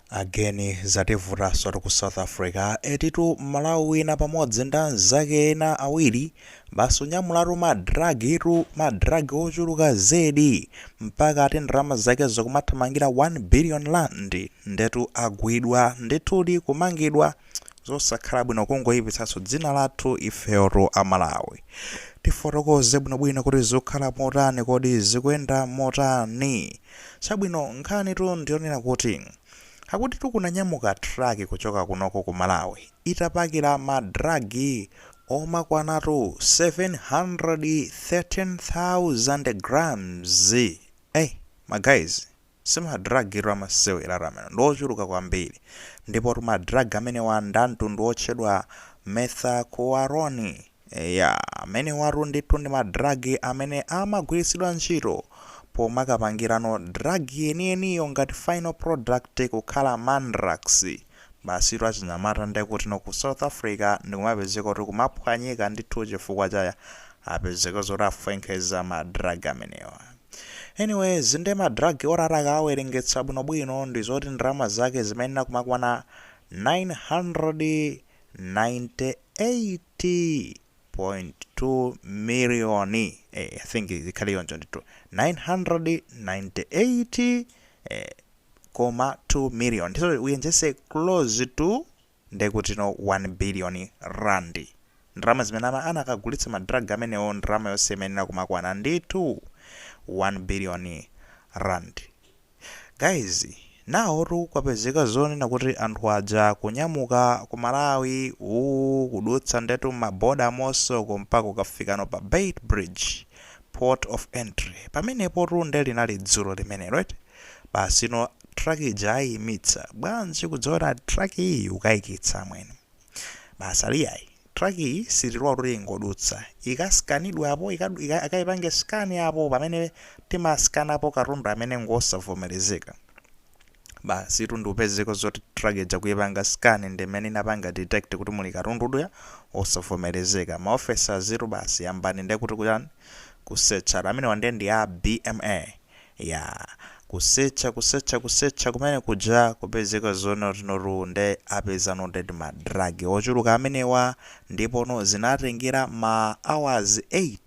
Again zativutanso ku South Africa. Etitu Mmalawi wina pamodzi ndi anzake ena awiri basi unyamulatu ma drug tu, ma drug ochuluka zedi, mpaka ati ndalama zake zikumathamangira 1 billion rand. Ndetu agwidwa ndithudi, kumangidwa. Zosakhala bwino, kungoyipitsanso dzina lathu ifeyotu Amalawi. Tifotokoze bwinobwino kuti zikukhala motani, kodi zikuyenda motani? Chabwino, nkhani tu ndionena kuti akuti tikunanyamuka truck kuchoka kunoko ku Malawi itapakira ma drug omakwanatu 713,000 grams. Hey, ma guys, si ma drug itu amasewera amene, ndiochuluka kwambiri. Ndipo ma drug amenewa ndi amtundu otchedwa methaqualone. Ya, amene watu ndithu ndi ma drug amene amagwiritsidwa ntchito pomakapangirano drug yeniyeniyo ngati final product kukhala Mandrax. Basi achinyamata ndekuti no ku South Africa ndikumapezeka kuti kumaphwanyika ndithu chifukwa cha apezeka zoti afwenkheza ma drug amenewa. Anyways, ndi ma drug orara akawerengetsa bwinobwino ndi zoti ndalama zake zimayenera kumakwana 998.2 miliyoni. I think ikhale yonjo ndithu, 998 koma 2 million, so we just say close to ndekuti no 1 billion rand. Ndalama zimene anakagulitsa ma drug amenewo, ndalama yonse imenera kumakwana ndithu 1 billion rand. Guys, nawotu kwapezeka zonena kuti anthu aja kunyamuka ku Malawi uwu kudutsa ndetu maboda mosoko mpaka kukafikano pa Beitbridge port of entry. Pamenepo nde linali dzulo limenelo, right? Basi no, truck ija ayimitsa bwanji? Kudzaona truck iyi ukayikitsa amwene. Basi aliyayi, truck iyi sitilowa kuti ingodutsa, ikaskanidwapo, akayipange scan apo pamene timaskanapo katundu amene ngosavomerezeka. Basi tundipezeko zoti truck ija kuyipanga scan, ndimene inapanga detect kuti muli katunduya osavomerezeka. Ma officers itu basi yambani ndekuti kuyani, kusearcha. Amene wande ndi a BMA ya kusearcha, kusearcha, kusearcha kumene kuja kupezeka zona tinotu nde apeza nde ma drug ochuluka amenewa. Ndipo no zinatengera ma hours 8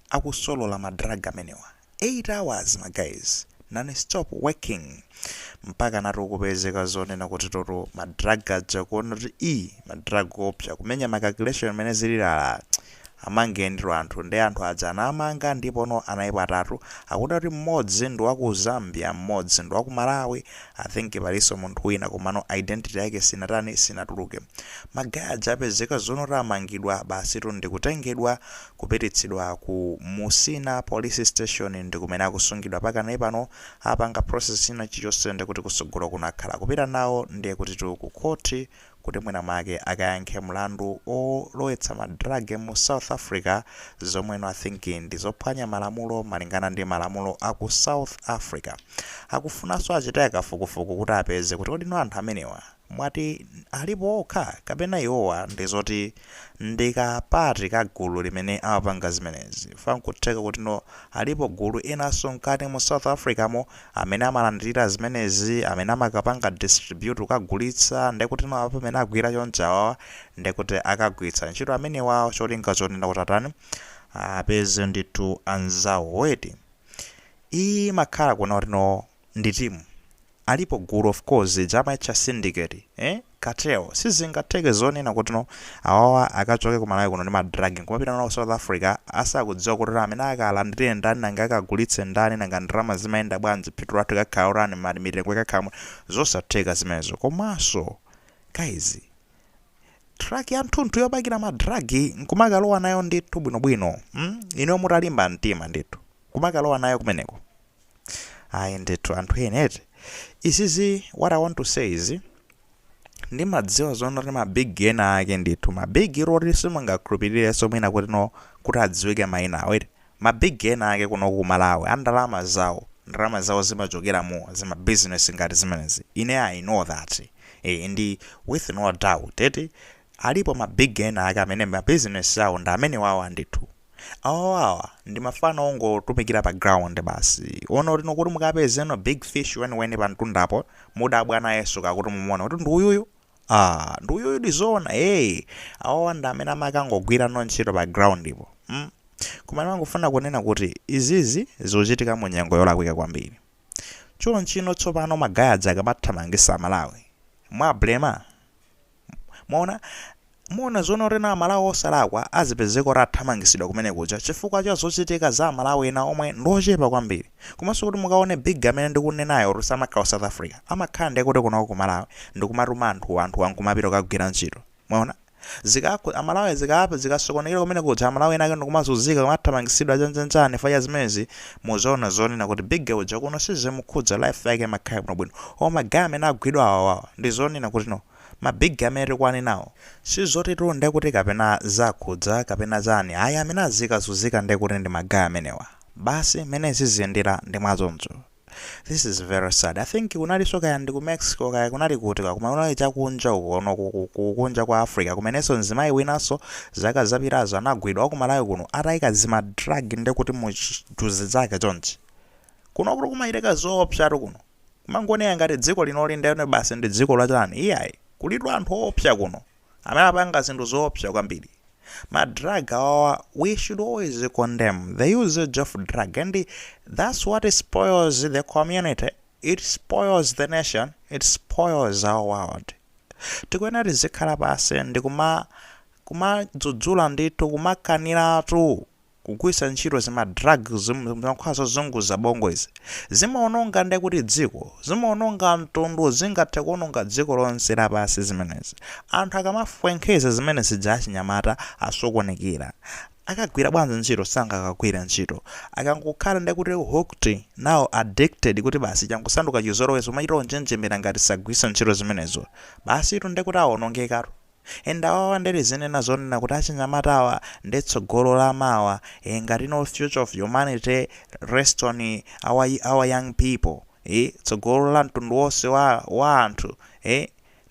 akusolola ma drug amenewa, 8 hours, ma guys, non stop working, mpaka natu kupezeka zonena kuti toto ma drug aja kuona kuti i ma drug opsa, kumenya ma calculation amene zililala, amange ndiro anthu. Ndi anthu aja anamanga, ndipo no analipo atatu. Akuti kuti mmodzi ndi waku Zambia, mmodzi ndi waku Malawi, I think palinso munthu wina, komano identity yake sinatani, sinatuluke. Ma guy aja apezeka zonoti amangidwa. Basi tu, ndikutengedwa kupititsidwa ku Musina Police Station, ndi kumene akusungidwa pakanali pano. Apanga process ina chilichonse, ndikuti kusogolo kunakhala kupita nawo ndiye kuti tu ku khoti, kuti mwina mwake akayankhe mlandu olowetsa ma drug mu South Africa, zomweno I think ndi zophwanya malamulo malingana ndi malamulo aku South Africa. Akufunanso achite kafukufuku kuti apeze kuti kodi no anthu amenewa mwati alipo okha kapena iwowa ndi zoti ndikapati ka gulu limene amapanga zimenezi. Fankutheka kuti no alipo gulu inanso mkati mu South Africa mo amene amalandirira zimenezi, amene amakapanga distribute, kukagulitsa. Ndekuti no apo pamene agwira chonchawa, ndekuti akagwiritsa ntchito amenewa cholinga chonena kuti atani, apeze ndithu anzawo weti. Iyi imakhala kuona kuti no ndi timu, alipo gulu, of course chamaitcha syndicate, cartel. Sizingatheke zonena kuti no awawa akachoke ku Malawi kuno ndi ma drug kumapita nawo South Africa asakudziwa kuti amene akalandire ndani, nanga akagulitse ndani, nanga ndalama zimayenda bwanji, phindu lathu ikakhala urani, mali mitengo ikakhala. Zosatheka zimenezo. Komanso guys, truck ya mthunthu yopakira ma drug nkumakalowa nayo ndithu bwinobwino, Ino mutalimba mtima ndithu kumakalowa nayo kumeneko, ayi ndithu anthu enete izizi. What I want to say is, ndimadziwa zoona kuti ma big ena ake ndithu, ma big loti simungakhulupirirenso mwina kuti no kuti adziwike mayina awo eti, ma big ena ake kuno ku Malawi andalama zawo, ndalama zawo zimachokera mu zima business ngati zimenezi. Ine I know that, ndi with no doubt eti alipo ma big ena ake amene ma business awo ndi amene wawo ndithu. Awawawa ndi mafano ongotumikira pa ground basi. Ono lino kuti mukapezeno big fish weniweni pa mtundapo, mudabwa nayenso kakuti mumuona kuti ndi uyuyu, ah, ndi uyuyu ndizoona. Hey, awawa ndi amene amakangogwira no ntchito pa ground ipo, Koma ndimangofuna kunena kuti izizi zikuchitika mu nyengo yolakwika kwambiri. Chonchino tsopano ma guy aja akamathamangisa Amalawi, mwablema mwaona, muona zoona kuti ena Amalawi osalakwa azipezeka kuti athamangisidwa kumene kuja chifukwa cha zochitika za Amalawi ena omwe ndiochepa kwambiri. Komanso kuti mukaone big amene ndikunenayo kuti samakhala ku South Africa, amakhala ndiye kuti kunoko ku Malawi ndikumatuma anthu, anthu ankumapita kukagwira ntchito. Mwaona? Zikakhu Amalawi zikapa zikasokonekera kumene kuja, Amalawi ena ake ndikumazunzika, kumathamangisidwa, chanjanjani chifukwa cha zimenezi, muzaona zonena kuti big uja kuno sizimukhudza, life yake imakhala bwinobwino. Koma ma guy amene agwidwa awawawa ndi zonena kuti no ma big amene tikuwanenawo sizotitu ndekuti kapena zakhudza kapena chani ayi, amene azikazunzika ndekuti ndi ma guy amenewa basi. Mmene ziziyendera ndi mwachoncho. This is very sad. I think kunalinso kaya ndi ku Mexico, kaya kunali kuti, koma kunali chakunja uko no kunja kwa Africa, kumenenso mzimayi winanso zaka zapitazo anagwidwa ku Malawi kuno atayika zima drug ndekuti mu chijuzi chake chonchi. Kuno kuti kumachitika zoopsatu kuno. Kumangoneka ngati dziko linoli ndene basi ndi dziko lachani. Iyayi, kulitu anthu oopsa kuno amene apanga zinthu zoopsa kwambiri. Ma drug awawa, we should always condemn the usage of drug, and that's what spoils the community, it spoils the nation, it spoils our world. Tikuyenera tizikhala pasi ndi kumadzudzula ndithu, kumakaniratu kugwiritsa ntchito zima drug, zimakhala zozunguza bongo izi. Zimaononga nde kuti dziko, zimaononga mtundu, zingathe kuononga dziko lonse lapansi zimenezi. Anthu akamafwenkheza zimene zija, achinyamata asokonekera. Akagwira bwanji ntchito? Sangakagwira ntchito. Akangokhala nde kuti hooked now, addicted, kuti basi changosanduka chizolowezi, umachita onjenjemera ngati sagwiritsa ntchito zimenezo, basi itu nde kuti awonongekatu. And awawa ndere zinena zonena kuti achinyamatawa ndi tsogolo la mawa, ngati no future of humanity rest on our young people, tsogolo la mtundu wonse wa anthu,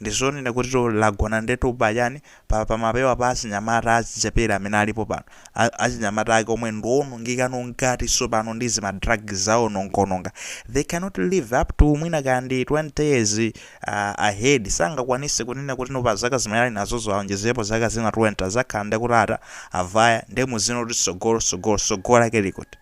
ndi zonena kuti to lagona ndetu pachani pa pamapewa pa achinyamata achichepere amene alipo pano, achinyamata ake omwe ndiwonongeka ngati pano ndi zima drug zawo nongononga. They cannot live up to mwina kandi 20 years ahead. Sangakwanise kunena kuti no pa zaka zimene ali nazozo aonjezerepo zaka zina 20, azakhala ndi kuti ata avaya ndi muzino kuti sogolo sogolo sogolo lake likuti.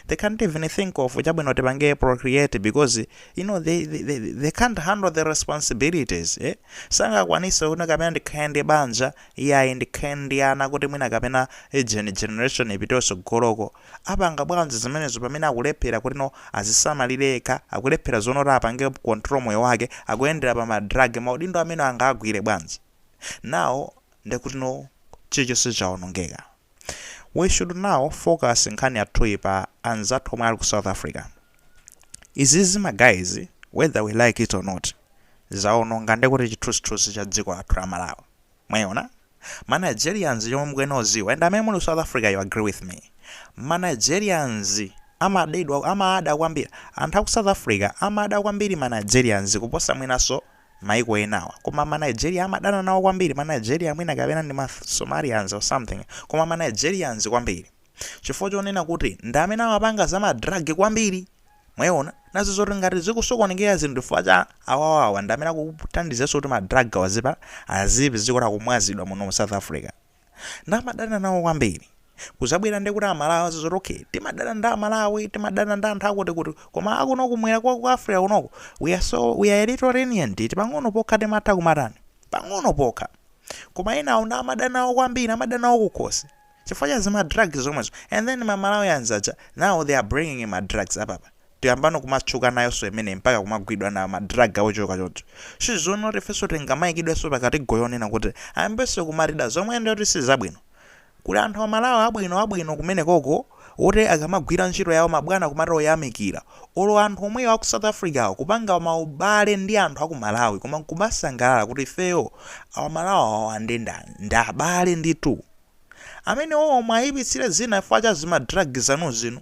They can't even think of chabwino tipange procreate because they can't handle the responsibilities, eh? Sangakwanise kuti kapena ndikhale ndi banja, iyayi, ndikhale ndi ana kuti mwina kapena generation ipite sogoloko. Apanga bwanji zimenezo pamene akulephera kuti no azisamalire yekha, akulephera zonoti apange control moyo wake, akuyendera pa ma drug? Maudindo amene angagwire bwanji now? Ndekuti no chilichonse chawonongeka. We should now focus nkhani yathuyi pa anzathu omwe ali ku South Africa. Izizi ma guys, whether we like it or not, zawononga ndekuti chithunzithunzi cha dziko lathu la Malawi. Mwayiona ma Nigerians, chomwe mukuyenera kuziwa, and amene muli ku South Africa, you agree with me, ma Nigerians amadedwa, amada kwambiri. Anthu aku South Africa amada kwambiri ma Nigerians kuposa mwinanso maiko enawa, koma ma Nigeria amadana nawo kwambiri. Ma Nigeria mwina kapena ndi ma Somalians or something, koma ma Nigerians kwambiri, chifukwa chonena kuti ndi amene amapanga za ma drug kwambiri. Mwayiona nazo zoti ngati zikusokonekera zinthu chifukwa cha awawawa, ndi amene akuthandizanso kuti ma drug awazipa azipi zikuti akumwazidwa muno mu South Africa. Ndamadana nawo kwambiri. Kuzabwera ndi kuti Amalawi azizoti okay, timadana ndi Amalawi, timadana ndi anthu akuti kuti, koma akuno kumwera kwa ku Africa kunoko we are a little lenient, pang'ono pokha timatha kumatani pang'ono pokha, koma enawo ndi amadana nawo kwambiri, amadana nawo kukhosi chifukwa cha zima drugs zomwezo. And then ma Malawians aja now they are bringing ma drugs apapa, tiyambano kumatchuka nayonso imene mpaka kumagwidwa nayo ma drug awochoka choncho. Sizoona kuti ifenso tingamayikidwenso pa category yonena kuti ayambenso kumatida zomwe ndiyoti sizabwino. Kuli anthu Amalawi abwino abwino kumene koko woti akamagwira ntchito yawo mabwana kumati oyamikira, olo anthu omwewo aku South Africa awo kupanga maubale ndi anthu aku Malawi, koma nkumasangalala kuti ifeyo Amalawi awa ndi ndi abale ndithu. Amene owo mwayipitsire zina chifukwa cha zima drug zanu zino.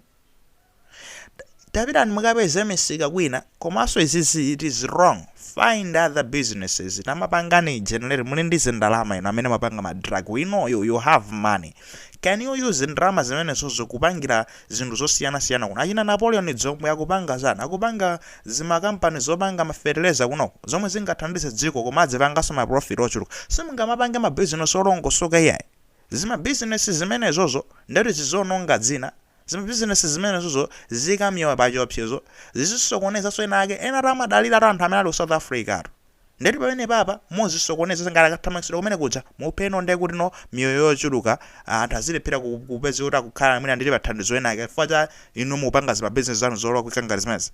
Tapitani mukapeze misika kwina. Komanso izizi, it is wrong. Find other businesses, tamapangani generate. Muli ndi zindalama ino amene mapanga ma drug, we know you have money. Can you use ndalama zimenezozo kupangira zinthu zosiyanasiyana kuno? Achina Napoleon Dzomwe akupanga zana, akupanga zimakampani zopanga mafertilizer kunoko zomwe zingathandize dziko, koma adzipanganso ma profit ochuluka. Simungamapange mabizinesi olongosoka iyayi. Zimabizinesi zimenezozo ndeti zizononga dzina, zimabizinesi zimenezozo zikamiwa pachiopsezo, zizisokonezanso ena ake, ena amadalira anthu amene ali ku South Africa atu. Ndeti pamene papa muzisokoneza, ngati akathamangitsidwa kumene kuja mupheno, ndiye kuti no, miyoyo yochuluka, anthu azilephera kupeza kuti akukhala mwina ndili pathandizo ena ake chifukwa cha inu mupanga zimabizinesi zanu zolakwika ngati zimenezi.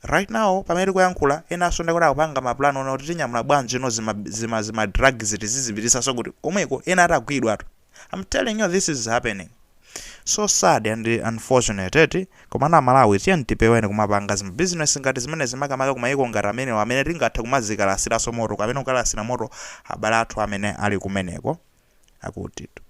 Right now pamene tikuyankhula, enanso ndikuti akupanga mapulani ona kuti tinyamula bwanji no zima drugs, tizizipitisanso kuti komweko, ena atagwidwatu. I'm telling you, this is happening. So sad and unfortunate, eti? Komana Malawi, tiye tipeweni kumapanga zimabizinesi ngati zimene zimakamaka kumayiko ngati amenewo amene tingathe kumazikalasiranso moto kapena kukalasira moto abale athu amene ali kumeneko. Akutitu